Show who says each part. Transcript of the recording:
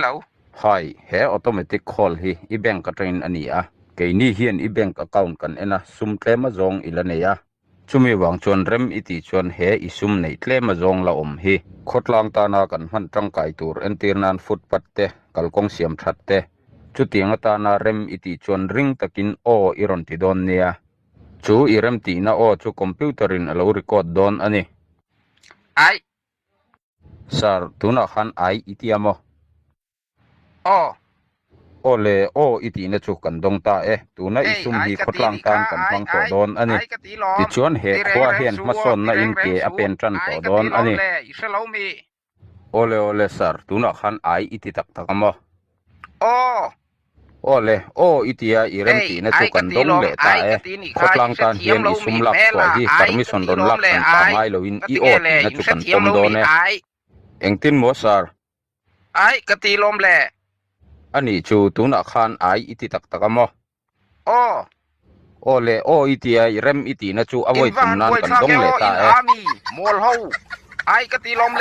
Speaker 1: Hello.
Speaker 2: Hi, he automatic call hi i bank atangin a ni a. Keini hian i bank account kan en a, sum tlem a zawng i la nei a. Chumi vang chuan rem i tih chuan he i sum neih tlem a zawng la awm hi. Khawtlang tana kan hman tangkai tur entir nan footpath te, kalkawng siam that te, chutiang atana rem i tih chuan ring takin aw i rawn ti dawn nia. Chu i rem tihna aw chu computer in a lo record dawn a ni.
Speaker 1: Aih.
Speaker 2: Sir, tunah khan ai i tia maw?
Speaker 1: Aw.
Speaker 2: Aw le, aw i tihna chu kan dawng ta e. Tuna i
Speaker 1: Ei,
Speaker 2: sum
Speaker 1: ai
Speaker 2: hi
Speaker 1: ka ti
Speaker 2: khawtlang
Speaker 1: nih
Speaker 2: tan
Speaker 1: kha,
Speaker 2: kan
Speaker 1: ai,
Speaker 2: hmang tawh
Speaker 1: ai,
Speaker 2: dawn a ni.
Speaker 1: ai ka ti lawm.
Speaker 2: Tichuan he
Speaker 1: Ti reng
Speaker 2: khua
Speaker 1: reng
Speaker 2: hian
Speaker 1: suh aw, ti
Speaker 2: hmasawnna
Speaker 1: reng
Speaker 2: in
Speaker 1: reng
Speaker 2: ke a
Speaker 1: suh.
Speaker 2: pen tan
Speaker 1: Ai
Speaker 2: tawh
Speaker 1: ka ti
Speaker 2: dawn a
Speaker 1: lawm
Speaker 2: ni.
Speaker 1: le, i hre lo mi?
Speaker 2: Aw le, aw le sir, tunah khan ai i ti tak tak a maw?
Speaker 1: Aw.
Speaker 2: Aw le, aw i tia i rem
Speaker 1: Ei,
Speaker 2: tihna chu
Speaker 1: ai ka
Speaker 2: kan
Speaker 1: ti
Speaker 2: dawng
Speaker 1: lawm,
Speaker 2: leh ta
Speaker 1: ai
Speaker 2: e.
Speaker 1: ka ti nih kha, i
Speaker 2: Khawtlang
Speaker 1: hre
Speaker 2: tan
Speaker 1: thiam
Speaker 2: hian
Speaker 1: lo
Speaker 2: i
Speaker 1: mi
Speaker 2: sum lak
Speaker 1: hmel
Speaker 2: chhuah
Speaker 1: a,
Speaker 2: hi
Speaker 1: ai ka
Speaker 2: permission
Speaker 1: ti
Speaker 2: rawn
Speaker 1: lawm
Speaker 2: lak
Speaker 1: le,
Speaker 2: hran pah
Speaker 1: ai
Speaker 2: ngai loin
Speaker 1: ka
Speaker 2: i
Speaker 1: ti
Speaker 2: aw
Speaker 1: nge le,
Speaker 2: tihna
Speaker 1: in
Speaker 2: chu
Speaker 1: hre
Speaker 2: kan
Speaker 1: thiam
Speaker 2: pawm
Speaker 1: lo mi,
Speaker 2: dawn e.
Speaker 1: ai.
Speaker 2: Engtin maw sir?
Speaker 1: Ai ka ti lawm le.
Speaker 2: A nih chu tunah khan ai i ti tak tak a maw?
Speaker 1: Aw.
Speaker 2: Aw le, aw i tia i rem i tihna chu a
Speaker 1: In
Speaker 2: vawi
Speaker 1: va
Speaker 2: thum
Speaker 1: han
Speaker 2: nan
Speaker 1: buai
Speaker 2: kan
Speaker 1: thlak
Speaker 2: dawng
Speaker 1: e
Speaker 2: leh
Speaker 1: aw,
Speaker 2: ta
Speaker 1: in
Speaker 2: e.
Speaker 1: army mawl ho. Ai ka ti lawm le.